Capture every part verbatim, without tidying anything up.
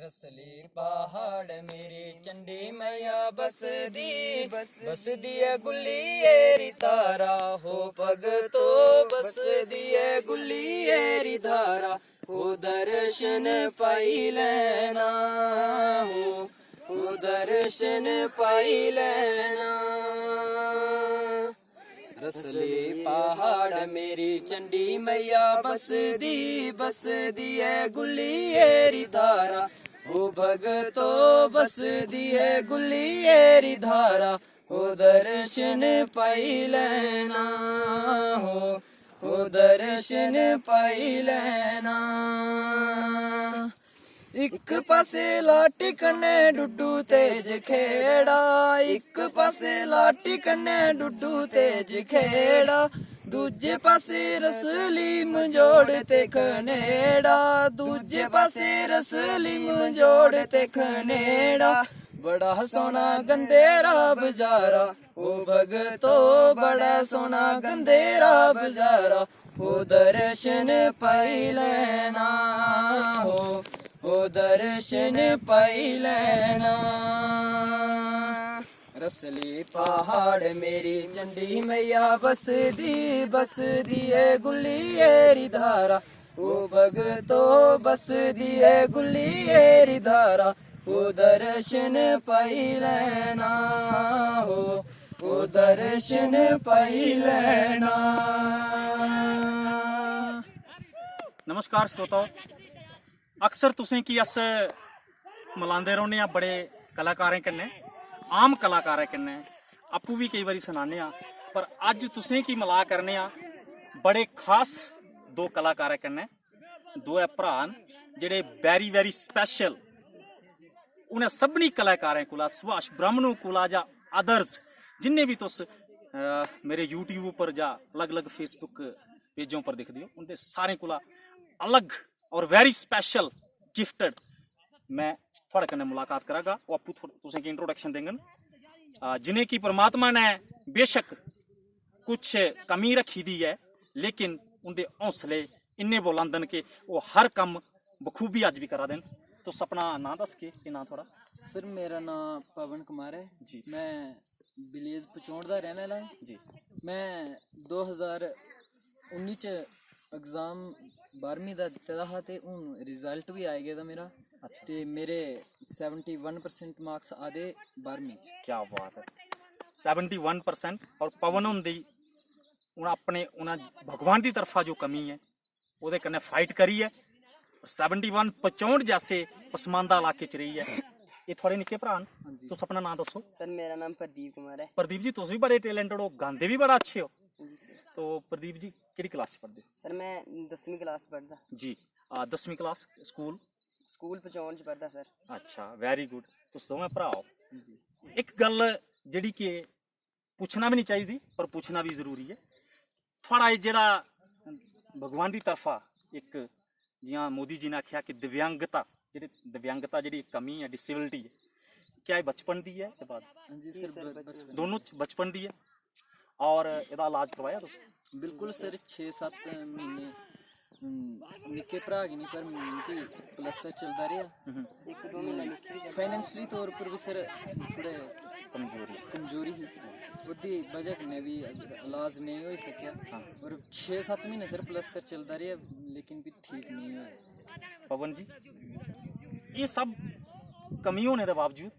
असली पहाड़ मेरी चंडी मैया बसदी, बसदी ऐ गुल्ली एरी धारा। हो भगतो, बसदी ऐ गुल्ली एरी धारा। हो दर्शन पाई लैना, हो, हो दर्शन पाई लैना। रसली पहाड़ मेरी चंडी मैया बसदी, बसदी ऐ गुल्ली एरी धारा। हो भगतो, बसदी ऐ गुल्ली एरी धारा। हो दर्शन पाई लैना, हो, हो दर्शन पाई लैना। इक पासे लाटी कन्नै डुड्डू ते जखेड़ा, इक पासे लाटी कन्नै डुड्डू ते जखेड़ा, दूजे पासे रसली मंजोड़ ते खनेड़ा, दूजे पासे रसली मंजोड़ ते खनेड़ा। बड़ा सोना गंदेरा बजारा, ओ भगतो, बड़ा सोना गंदेरा बजारा। हो दर्शन पाई लैना, हो, हो दर्शन पाई लैना। रसली पहाड़ मेरी चंडी मैया बसदी, बसदी ऐ गुल्ली एरी धारा। ओ भगतो, बसदी ऐ गुल्ली एरी धारा। ओ दर्शन पाई लैना, हो, ओ दर्शन पाई लैना। नमस्कार श्रोताओ, अक्सर तुसें गी अस मलांदे रौह्ने आं बड़े कलाकारें कन्नै, आम कलाकारें कन्नै, आपूं बी केई बारी सनाने आं, पर अज्ज तुसें गी मला करने आं बड़े खास दो कलाकारें कन्नै। दोऐ भ्राऽ न जेह्ड़े very very special। उ'नें सभनीं कलाकारें कोला, सुभाष ब्राह्मणु कोला जां others जिन्ने बी तुस, अ, मेरे YouTube उप्पर जां अलग-अलग Facebook पेजें उप्पर दिखदे ओ, उं'दे सारें कोला अलग और very special gifted में थुआढ़े कन्नै मुलाकात करागा। ओह् आपूं थु-, तुसें गी introduction देङन। अ, जि'नेंगी परमात्मा ने बेशक कुछ कमी रक्खी दी ऐ, लेकिन उं'दे हौसले इन्ने बुलंद न कि ओह् हर कम्म बखूबी अज्ज बी करा दे न। तुस अपना नांऽ दसगे, केह् नांऽ थुआढ़ा? सर, मेरा नांऽ पवन कुमार ऐ। जी। में विलेज पचौंड़ दा रैह्ने आह्ला ऐ। जी। में दो हज़ार उन्नी च एग्जाम बारहमीं दा दित्ते दा हा ते हून रिजल्ट बी आई गेदा मेरा। अच्छा। ते मेरे seventy one percent marks आए दे बारहमीं च। क्या बात है, seventy one percent। और पवन हुंदी हून अपने, उ'नें भगवान दी तरफा जो कमी ऐ, ओह्दे कन्नै फाइट करियै seventy one पचौंठ जैसे पसमांदा इलाके च रेही ऐ। एह् थुआढ़े निक्के भ्राऽ न। हां जी। तुस अपना नांऽ दस्सो। सर, मेरा नांऽ प्रदीप कुमार ऐ। प्रदीप जी, तुस बी बड़े टैलेंटेड ओ, गांदे बी बड़ा अच्छे ओ। हां जी सर। तो प्रदीप जी, केह्ड़ी क्लास च पढ़दे ओ? सर, में दसमीं क्लास च पढ़दा। जी। आ, दसमीं क्लास, स्कूल? स्कूल पचौन च पढ़दा सर। अच्छा, वेरी गुड। तुस दोवें भ्राऽ ओ। जी। इक गल्ल जेह्ड़ी कि पुच्छना बी निं चाहिदी, पर पुच्छना बी जरूरी ऐ। थुआढ़ा एह् जेह्ड़ा भगवान दी तरफा इक, जि'यां मोदी जी ने आखेआ कि दिव्यांगता, जेह्ड़े दिव्यांगता जेह्ड़ी कमी ऐ, डिसेबिलिटी ऐ, क्या एह् बचपन दी ऐ ते बाद? हां जी जी सर, सर, ब-, बचपन। बचपन। दोनों च बचपन दी ऐ। और एह्दा इलाज करवाया तुस? बिल्कुल सर, छे सत्त म्हीने, हम्म, निक्के भ्राऽ गी निं, पर मिगी प्लस्तर चलदा रेहा। हम्म। इक दो म्हीना निक्की बी चलदा। फाइनेंशियली तौर उप्पर बी सर थोह्ड़े कमजोरी। कमजोरी ही, ओह्दी बजह कन्नै बी इलाज नेईं होई सकेआ। हां। और छे सत्त म्हीने सर प्लस्तर चलदा रेहा, लेकिन भी ठीक नेईं होआ। पवन जी, एह् सब कमी होने दे बावजूद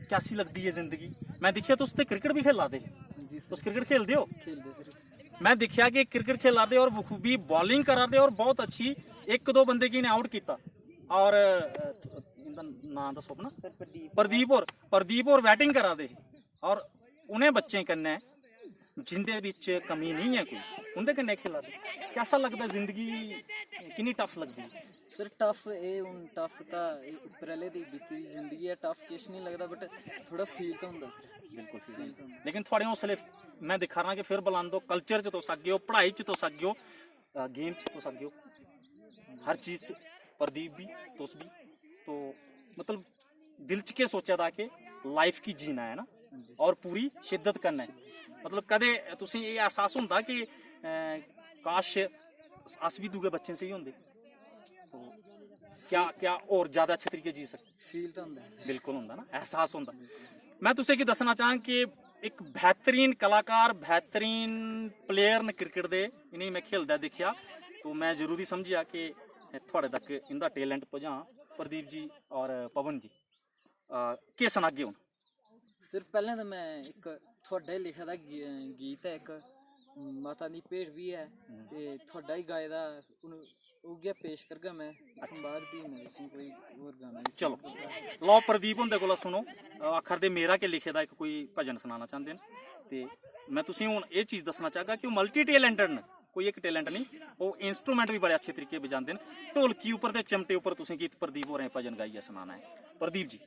कैसी लगदी ऐ जिंदगी? मैं दिक्खेआ तुस ते क्रिकेट बी खेला दे हे। जी सर। तुस क्रिकेट खेलदे ओ? खेलदे सर। मैं दिक्खेआ कि क्रिकेट खेला दे और बखूबी बॉलिंग करा दे और बहुत अच्छी, इक दो बंदे गी इ'नें आउट कीता। और, अ, इं'दा नांऽ दस्सो अपना। सर, प्रदीप। प्रदीप होर, प्रदीप होर बैटिंग करा दे हे और उ'नें बच्चें कन्नै जिंदे बिच कमी नेईं ऐ कोई, उं'दे कन्नै खेला दे। कैसा लगदा जिंदगी, किन्नी टफ लगदी? सर, टफ एह्, हून टफ तां एह् उप्पर आह्ले दी दित्ती दी जिंदगी ऐ, टफ किश निं लगदा, but थोह्ड़ा फील तां होंदा सर। बिल्कुल फील फील होंदा। तां होंदा। लेकिन थुआढ़े हौसले, मैं दिक्खा ना कि फिर बुलंद ओ, कल्चर च तुस अग्गें ओ, पढ़ाई च तुस अग्गें ओ, अ, गेम च तुस अग्गें ओ, हर चीज च प्रदीप भी, तुस भी। तो मतलब दिल च केह् सोचे दा कि लाइफ गी जीना ऐ ना, जी। और पूरी शिद्दत कन्नै। मतलब कदें तुसें एह् एहसास होंदा कि, अ, काश अस बी दूए बच्चें सेही होंदे? तो क्या क्या होर ज्यादा अच्छे तरीके जी सकदे? फील तो होंदा है। बिल्कुल होंदा ना, एहसास होंदा। मैं तुसें गी दस्सना चाहंग कि इक बेहतरीन कलाकार, बेहतरीन प्लेयर न क्रिकेट दे, इ'नेंगी मैं खेलदा दिक्खेआ, तो मैं जरूरी समझेआ कि थुआढ़े तक इं'दा टैलेंट पजां। प्रदीप जी और पवन जी, अ, केह् सनागे हून? सर, पैह्लें ते मैं इक थुआढ़ा ही लिखे दा गी-, गीत ऐ इक, माता दी भेंट बी ऐ, ते थुआढ़ा ही गाए दा, हून उ'ऐ पेश करगा मैं। इत्थूं बाद भी मैं तुसें कोई होर गाना बी चलो, सनागा। लैओ, प्रदीप हुंदे कोला सुनो। अ, आखर दे मेरा के लिखे दा इक कोई भजन सनाना चांह्दे न, ते मैं तुसें हून एह् चीज दस्सना चाहगा कि ओह् मल्टी टैलेंटेड न, कोई इक टैलेंट नहीं, ओह् इंस्ट्रूमेंट भी बड़े अच्छे तरीके बजांदे न। ढोलकी उप्पर ते चिमटे उप्पर तुसें गीत प्रदीप होरें भजन गाइयै सनाना ऐ। प्रदीप जी।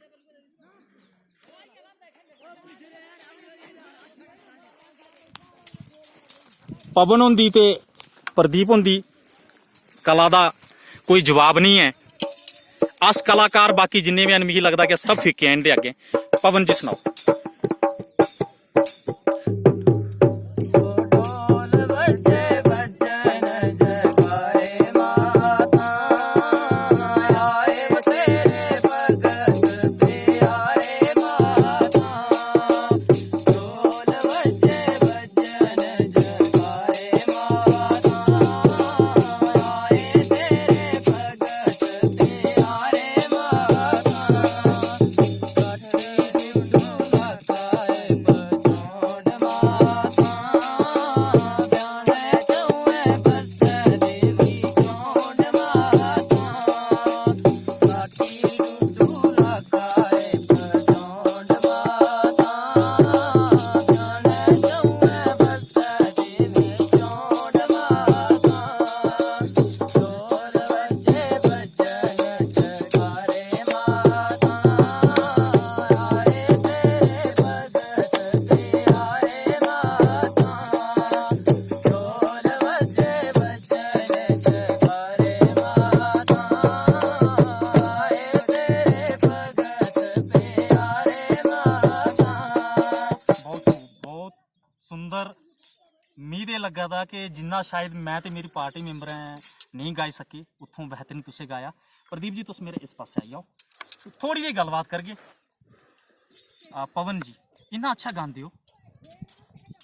पवन हुंदी ते प्रदीप हुंदी कला दा कोई जवाब नहीं ऐ। अस कलाकार बाकी जिन्ने बी हैन, मिगी लगदा कि सब फिक्के ऐ इं'दे अग्गें। पवन जी, सनाओ। बहुत, बहुत सुंदर। मी ते लग्गा दा कि जिन्ना शायद मैं ते मेरी पार्टी मैंबरें नेईं गाई सके, उत्थों बेहतरीन तुसें गाया। प्रदीप जी, तुस मेरे इस पासै आई जाओ, थोड़ी जेही गल्लबात करगे। आ, पवन जी, इन्ना अच्छा गांदे ओ,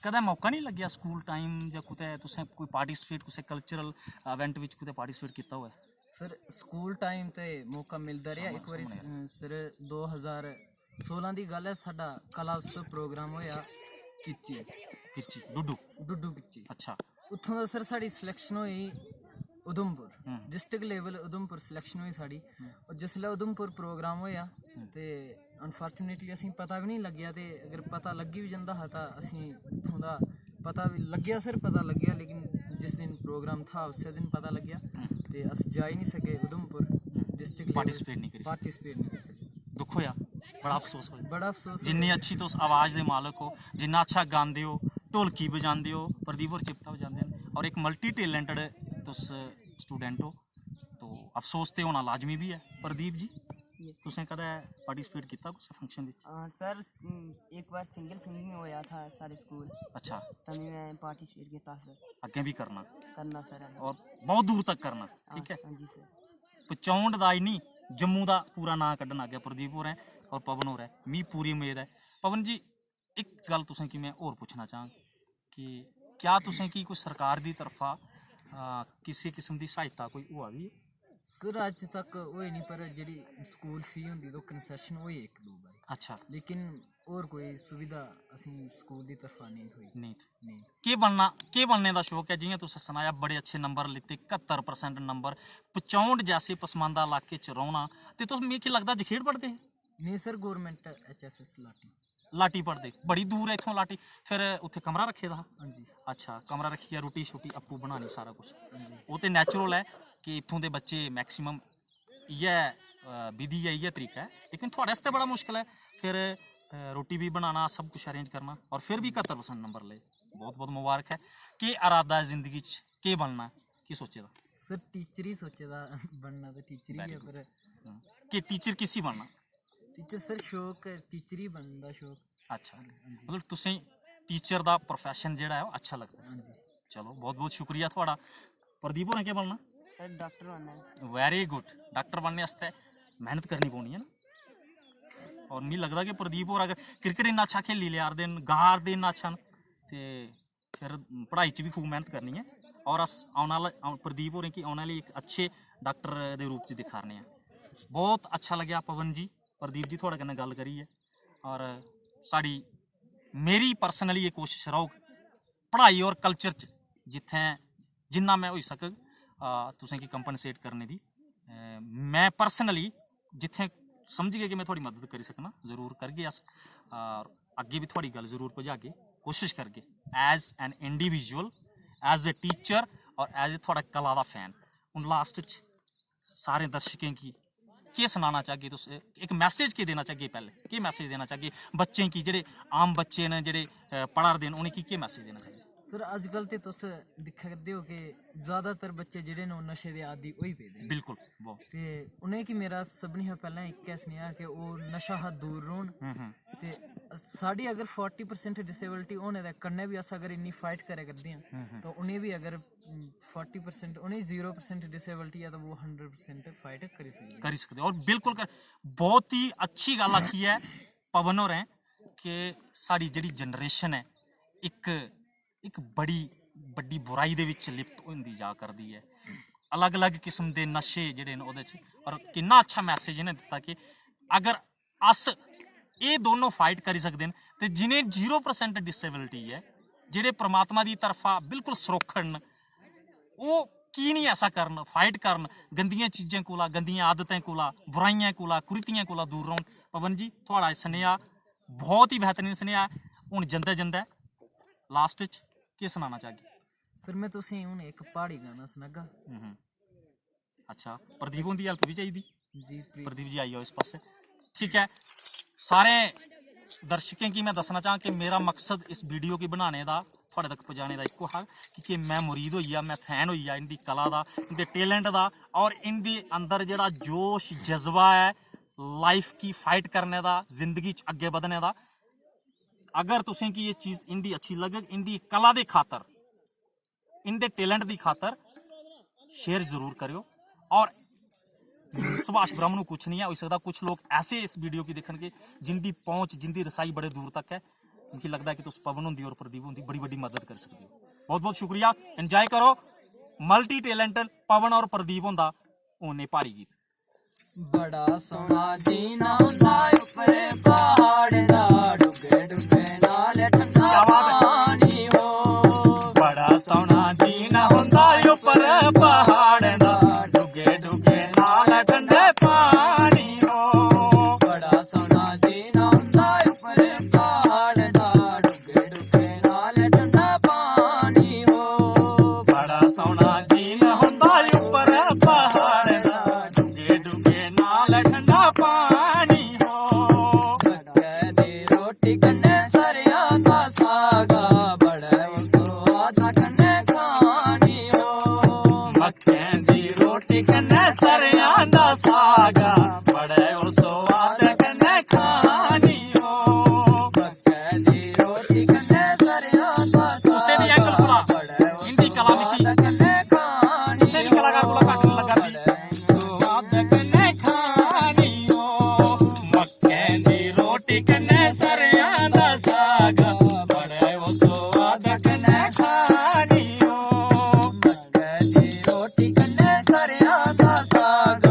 कदें मौका नहीं लग्गेआ स्कूल टाइम जां कुतै तुसें कोई पार्टिसिपेट, कुसै कल्चरल इवेंट बिच कुतै पार्टिसिपेट कीता होऐ? सर, स्कूल टाइम ते मौका मिलदा रेहा। इक बारी, अ, सर, दो हज़ार सोलां दी गल्ल ऐ, साढ़ा कला उत्सव प्रोग्राम होएआ किच्ची। किच्ची, डुड्डू? डुड्डू किच्ची। अच्छा। उत्थों दा सर साढ़ी सिलेक्शन होई उधमपुर, हम्म। डिस्ट्रिक्ट लेवल उधमपुर सिलेक्शन होई साढ़ी। हम्म। और जिसलै उधमपुर प्रोग्राम होएआ, हम्म। ते अनफॉर्चुनेटली असेंगी पता बी नहीं लग्गेआ, ते अगर पता लग्गी बी जंदा हा तां असेंगी उत्थों दा पता बी लग्गेआ सर, पता लग्गेआ, लेकिन जिस दिन प्रोग्राम था उस्सै दिन पता लग्गेआ, हम्म। ते अस जाई नहीं सके उधमपुर, हम्म। डिस्ट्रिक्ट लेवल पार्टिसिपेट नहीं करी सके। पार्टिसिपेट नहीं करी सके। दुख होया, बड़ा अफसोस होया। बड़ा अफसोस जिन्नी होया। अच्छी तुस आवाज़ दे मालक हो, जिन्ना अच्छा गांदे हो, ढोलकी बजांदे हो, प्रदीप होर चिमटा बजांदे न, और इक मल्टी टैलेंटेड तुस स्टूडेंट हो, तो अफसोस ते होना लाजमी भी ऐ। प्रदीप जी, यस। तुसें कदें पार्टिसिपेट कीता कुसै फंक्शन बिच? हां सर, स-, एक बार सिंगल सिंगिंग होया था साढ़े स्कूल। अच्छा। तभी मैं पार्टिसिपेट कीता सर। अग्गें भी करना? करना सर। और बहुत दूर तक करना, हां, ठीक है? हां जी सर। पचौंड दा ही नहीं, जम्मू दा पूरा नांऽ कड्ढना अग्गें प्रदीप होरें और पवन होरें, मी पूरी उम्मीद ऐ। पवन जी, इक गल्ल तुसें गी मैं होर पुच्छना चाहंग कि क्या तुसें गी कोई सरकार दी तरफा, अ, किसी किस्म दी सहायता कोई होआ दी ऐ? सर, अज्ज तक होई नहीं, पर जेह्ड़ी स्कूल फी होंदी, तो कंसेशन होई इक दो बारी। अच्छा। लेकिन होर कोई सुविधा असेंगी स्कूल दी तरफा नेईं थ्होई। नेईं थ्होई। नेईं। केह् बनना, केह् बनने दा शौक ऐ? जि'यां तुसें सनाया, बड़े अच्छे नंबर लैते, कत्तर परसेंट नंबर, पचौंठ जैसे पसमानदा इलाके च रौह्ना, ते तुस, मिगी लगदा, जखेड़ पढ़दे हे? नेईं सर, गौरमेंट एचएसएस लाटी। लाटी पढ़दे, बड़ी दूर ऐ इत्थुआं लाटी। फिर उत्थै कमरा रक्खे दा हा? हां जी। अच्छा, कमरा रक्खियै रुट्टी शुट्टी आपूं बनानी, सारा कुछ। हां जी। ओह् ते natural ऐ कि इत्थूं दे बच्चे maximum इ'यै, अ, विधि ऐ, इ'यै तरीका ऐ, लेकिन थुआढ़े आस्तै बड़ा मुश्कल ऐ। फिर, अ, रुट्टी बी बनाना, सब कुछ arrange करना, और फिर बी कत्तर percent नंबर ले। बहुत बहुत मुबारक ऐ। केह् इरादा ऐ जिंदगी च, केह् बनना ऐ, केह् सोचे दा? सर, टीचर ही सोचे दा, बनना ते टीचर ही ऐ। Very good। पर हम्म। केह् टीचर किसी बनना? टीचर सर, शौक ऐ, टीचर ही बनने दा शौक। अच्छा। हां जी। मतलब तुसें टीचर दा profession जेह्ड़ा ऐ, ओह् अच्छा लगदा ऐ? हां जी। चलो, बहुत बहुत शुक्रिया थुआढ़ा। प्रदीप होरें केह् बनना? सर, डॉक्टर बनना है। Very good. डॉक्टर बनने आस्तै मेहनत करनी पौनी है ना। और मिगी लगदा कि प्रदीप होर अगर क्रिकेट इन्ना अच्छा खेली लै 'रदे न, गा 'रदे इन्ना अच्छा न, ते फिर पढ़ाई च बी खूब मेहनत करनी ऐ। और अस औने आह्ला औ- प्रदीप होरें गी औने आह्ले इक अच्छे डॉक्टर दे रूप च दिक्खा 'रने आं। बहुत अच्छा लग्गेआ पवन जी, प्रदीप जी, थुआढ़े कन्नै गल्ल करियै। और साढ़ी मेरी पर्सनली एह् कोशश रौह्ग पढ़ाई और कल्चर च जित्थें जिन्ना में होई सकग तुसेंगी कंपनसेट करने दी। में पर्सनली जित्थें समझगे कि में थुआढ़ी मदद करी सकना, जरूर करगे अस। अग्गें बी थुआढ़ी गल्ल जरूर पजागे, कोशिश करगे। As an individual, as a teacher और as a थुआढ़ा कला दा फैन। हून लास्ट च सारे दर्शकें गी केह् सनाना चाहगे तुस? इक मैसेज केह् देना चाहगे? पैह्ले केह् मैसेज देना चाहगे बच्चें गी, जेह्ड़े आम बच्चे न, जेह्ड़े पढ़ा 'रदे न, उ'नेंगी केह् मैसेज देना चाहगे? सर, अजकल ते तुस दिक्खा करदे ओ कि ज्यादातर बच्चे जेह्ड़े न, ओह् नशे दे आदी होई पेदे न। बिल्कुल, बहुत। ते उ'नेंगी मेरा सभनें शा पैह्लें इक्कै सनेहा कि ओह् नशा हा दूर रौह्न। ते साढ़ी अगर फोर्टी परसेंट डिसेबिलिटी होने दे कन्नै बी अस अगर इन्नी फाइट करै करदे आं, तो उ'नें बी अगर फोर्टी परसेंट, उ'नेंगी जीरो परसेंट डिसेबिलिटी ऐ, तो ओह् हंड्रेड परसेंट फाइट करी सकदे। करी सकदे। और बिल्कुल कर, बहुत ही अच्छी गल्ल आखी ऐ पवन होरें कि साढ़ी जेह्ड़ी जनरेशन ऐ, इक इक बड़ी बड्डी बुराई दे बिच लिप्त होंदी जा करदी ऐ। अलग-अलग किस्म दे नशे जेह्ड़े न ओह्दे च, और किन्ना अच्छा मैसेज इ'नें दित्ता कि अगर अस एह् दोनों फाइट करी सकदे न, ते जि'नें जीरो परसेंट डिसेबिलिटी ऐ, जेह्ड़े परमात्मा दी तरफा बिल्कुल सुरक्खड़ न, ओह् की निं ऐसा करन, फाइट करन, गंदियें चीजें कोला, गंदियें आदतें कोला, बुराइयें कोला, कुरीतियें कोला दूर रौह्न। पवन जी, थुआढ़ा एह् सनेहा बहुत ही बेहतरीन सनेहा ऐ। हून जंदे जंदे लास्ट च केह् सनाना चाहगे? सर, में तुसेंगी हून इक प्हाड़ी गाना सनागा। अच्छा, प्रदीप हुंदी हेल्प बी चाहिदी? जी, प्लीज। प्रदीप जी, आई जाओ इस पासै। ठीक ऐ, सारे दर्शकें गी में दस्सना चाहां कि मेरा मकसद इस वीडियो गी बनाने दा, थुआढ़े तक पजाने दा इक्को हा कि, कि में मुरीद होई गेआ, में फैन होई गेआ इंदी कला दा, इंदे टैलेंट दा, और इंदे अंदर जेह्ड़ा जोश जज्बा ऐ लाइफ गी फाइट करने दा, जिंदगी च अग्गें बधने दा। अगर तुसें गी एह् चीज इंदी अच्छी लगग, इंदी कला दे खातर, इंदे टैलेंट दी खातर शेयर जरूर करेओ। और सुभाष ब्रह्म नू कुछ नहीं है, होई सकदा कुछ लोग ऐसे इस वीडियो की दिक्खन के जिंदी पहुंच, जिंदी रसाई बड़े दूर तक है। मिगी लगदा कि तुस पवन हुंदी और प्रदीप हुंदी बड़ी बड्डी मदद करी सकदे हो। बहुत बहुत शुक्रिया, एंजॉय करो। मल्टी टैलेंटेड पवन और प्रदीप हुंदा हून एह् प्हाड़ी गीत। बड़ा सोहना जीना होंदा उप्पर पहाड़ दा, डुग्गे डुग्गे नाल ठंडा पानी हो। बड़ा सोहना जीना होंदा उप्पर पहाड़ दा, डुग्गे डुग्गे नाल ठंडे पानी हो। बड़ा सोहना जीना होंदा उप्पर पहाड़ दा, डुग्गे डुग्गे नाल ठंडा पानी हो। बड़ा सोहना जीना होंदा उप्पर पहाड़ दा, डुग्गे डुग्गे नाल ठंडा पानी हो। मक्कै दी रोटी कन्नै सरेआं दा सागा, बड़ा सोआद कन्नै खानी हो। मक्कै दी रोटी कन्नै सरेआं दा सागा, बड़ा सोआद कन्नै खानी हो। मक्कै दी रोटी कन्नै सरेआं दा सागा, कुसै बी एंगल कोला इंदी कला मिगी कुसै बी कलाकार कोला घट्ट निं लग्गा दी। स्वाद कन्नै खानी ओ मक्कें दी रोटी कन्नै सरेआं दा साग, बड़े ओ स्वाद कन्नै खानी ओ। मक्कें दी रोटी कन्नै सरेआं दा साग,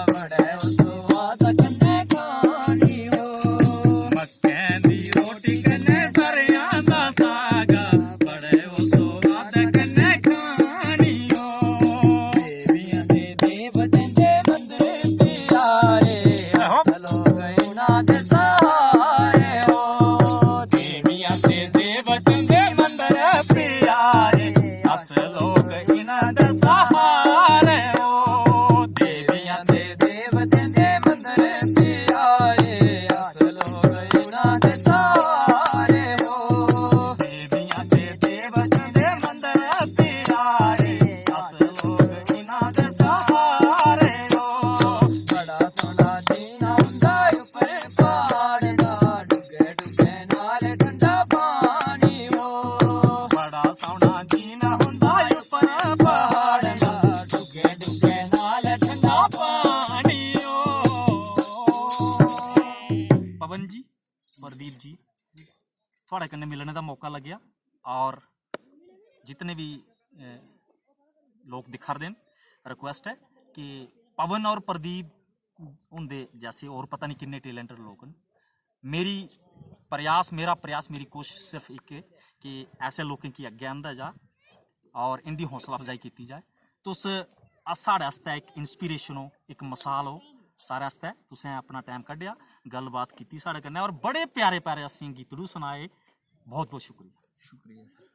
बड़े ओ स्वाद कन्नै खानी ओ। मक्कें दी रोटी कन्नै सरेआं दा साग, बड़े ओ स्वाद कन्नै खानी ओ। देवियां ते देवतें दे मंदर प्यारे, अस लोक इन्हां दे सहारे ओ। देवियां ते देवतें दे मंदर प्यारे, अस लोक इन्हां दे सहारे ओ। देवियां ते देवतें दे मंदर प्यारे, अस लोक इन्हां दे सहारे ओ। देवियां ते देवतें दे मंदर प्यारे, अस लोक इन्हां दे सहारे ओ। बड़ा सोहना जीना होंदा उप्पर पहाड़ दा, डुग्गे डुग्गे नाल ठंडा पानी ओ। बड़ा सोहना जीना होंदा उप्पर पहाड़ दा, डुग्गे डुग्गे जी, प्रदीप जी, थुआढ़े कन्नै मिलने दा मौका लग्गेआ और जितने भी, अ, लोग दिक्खा दे न, रिक्वेस्ट ऐ कि पवन और प्रदीप हुंदे जैसे और पता नहीं किन्ने टैलेंटेड लोग न। मेरी प्रयास, मेरा प्रयास, मेरी कोशिश सिर्फ इक है कि ऐसे लोकें गी अग्गें आंदा जा और इंदी हौसला अफजाई कीती जाए। तुस अस साढ़े आस्तै इक इंस्पिरेशन हो, इक मसाल हो सारे आस्तै। तुसें अपना टाइम कड्ढेआ, गल्लबात कीती साढ़े कन्नै और बड़े प्यारे प्यारे असें गीतड़ू सनाए। बहुत बहुत शुक्रिया। शुक्रिया सर।